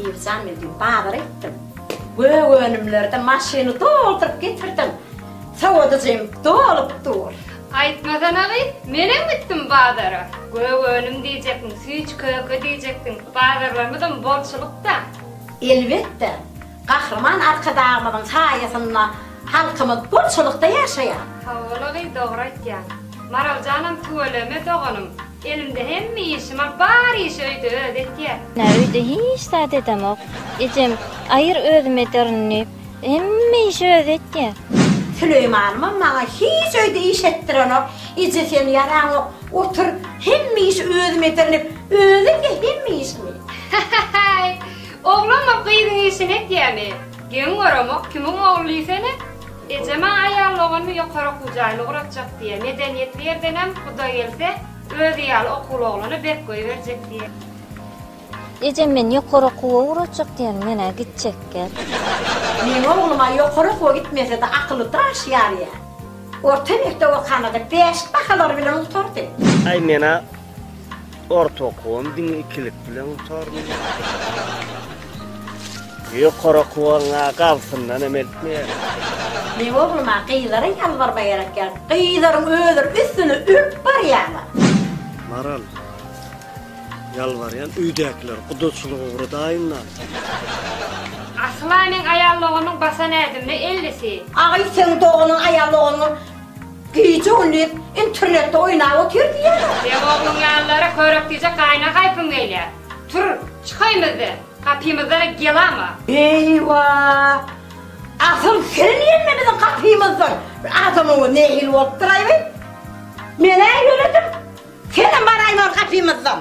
Bibijan men düýn bazara gitdim. Gök önümlerden maşyny dolduryp getirdim. Sowadyjym dolup dur. Aýtmasana gyz, menem gitdim bazara. Gök önüm diýjekmiň, süýji-köke diýjekdiň, bazarlarymyzam bolçulyk-da. Elbetde, Gahryman Arkadagymyzyň saýasynda halkymyz bolçulykda ýaşaýar. Hawa-la gyz, dogry aýtýaň. Maraljanam tüweleme doganym. Elimde hemme işim bar, bar işi öýde özi etýär. Nä öýde hiç zat edemok. Ejem, Aýyr özüm ederin diýip, hemme işi özi etýär. Süleýmanymam maňa hiç öýde iş etdirenok. Eje sen ýaraňok, otur, hemme işi özüm ederin diýip, özi edýär hemme işini. Haý, oglanam gyzyň işini etýämi? Geň göremok, kimiň ogly diýsene? Ejem-ä aýal doganymy ýokary okuw jaýyna ugratjak diýýär. Medeniýetli ýerdenem, Hudaý gelse, özi ýaly okuwly oglana berk goýberjek diýýär. Ejem meni ýokary okuwa ugratjak diýen, men-ä gitjek gel. Meň oglum-a ýokary okuwa gitmese-de akyly daş ýarýar. Orta mekdep okanda-da bäşlik bahalary bilen gutardy. Aý men-ä Orta okuwam diňe ikilik bilen gutardym. Ýokary okuwyň-a gabsyndan hem eltmeýär. Meň ogluma gyzlara ýalbarma gerek ýok. Gyzlaryň özleri üstüne ölüp barýarlar. Maral, ýalbarýan öýdäkileri gudaçylyga ugradaýyn-da. Asyl-a meň aýal doganyň basan ädimine ellisi. Aý, seň doganyň aýal doganyň Gije-gündiz internetde oýnap otyr diýýärler. Seň ogluň ýalylara körek diýjek gaýyna haýpym gelýär. Tur, çykaý bizden. Gapymyzdan-a gelama. Eýwa! Asyl sen gelme biziň gapymyzdan. Adamyň özi nähili bolupdyr-aý bi? Men-ä ýöredim. Senem baraýmaly gapymyzdan.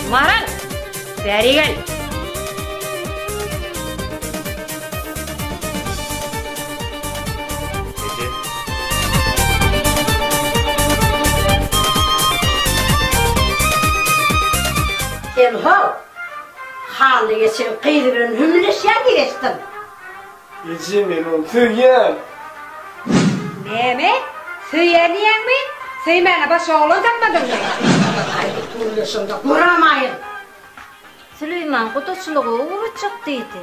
Maral, bäri gel. Eje. Sen how, Hally geçen gyz bilen hümleşýän diýeşdiň. Eje men ony söýýän. Näme? Söýýän diýýäňmi? Söýmäne başga oglan tapmadyňmy? Gaýdyp gürleşeňde guramaýyn. Süleýman gudaçylyga ugratjak diýdi.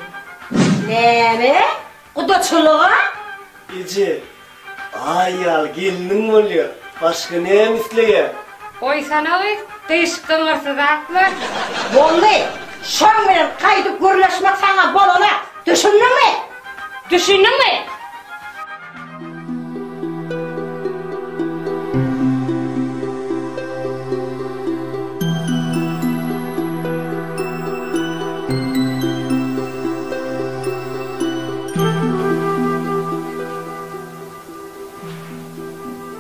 Näme? Gudaçylyga? Eje, aý ýaly gelniň bolýa, başga näme isleýäň? Goýsana gyz, gyşyk-gyňyrsy zatlar. Boldy! Şoň bilen gaýdyp gürleşmek saňa bolanok! Düşündiňmi? Düşündiňmi?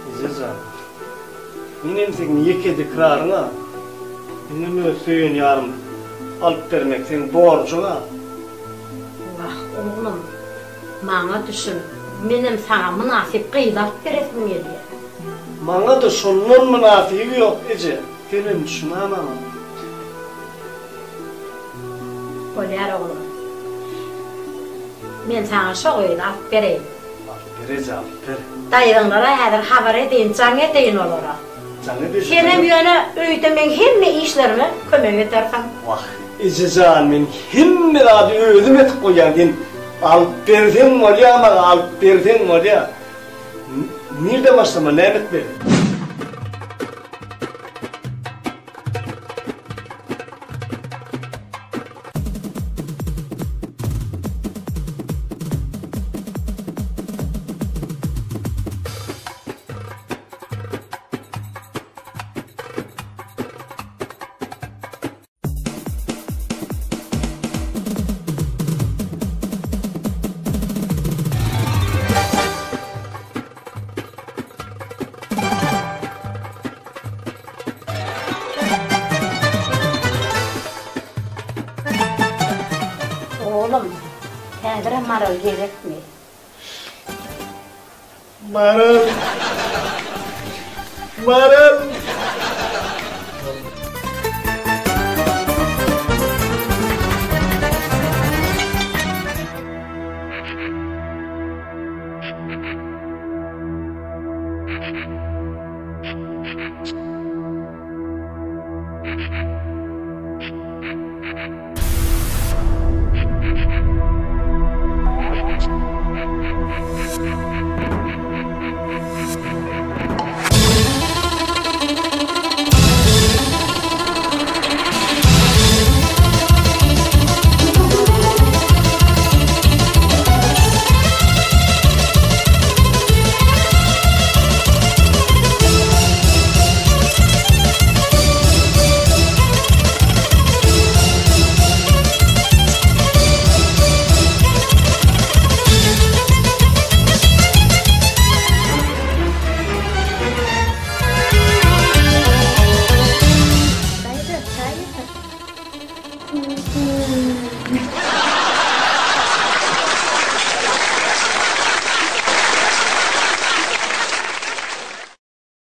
Eje jan, menem seň ýeke dikraryň-a. Menem öz söýen ýarym alyp bermek seň borjuň-a. Wah, oglum, Maňa düşün, menem saňa mynasyp gyz alyp beresim gelýär. Maňa-da şondan mynasyby ýok, eje, senem düşün-ä maňa. Bolýar, oglum. Men saňa şo gyzy alyp bereýin. Alyp ber, eje, alyp ber. Daýzaňlara häzir habar edeýin, jaň edeýin olara. Jaň et, eje, Senem ýöne öýde meň hemme işlerime kömek edersiň. Wah, eje jan, men hemme zady özüm edip goýýan, sen alyp berseň bolýa maňa, alyp berseň bolýa. Nirden başlamaly, näme etmeli? Oglum, häzirem Maral gerekmi? Maral. Maral. Daýza, çaý getir.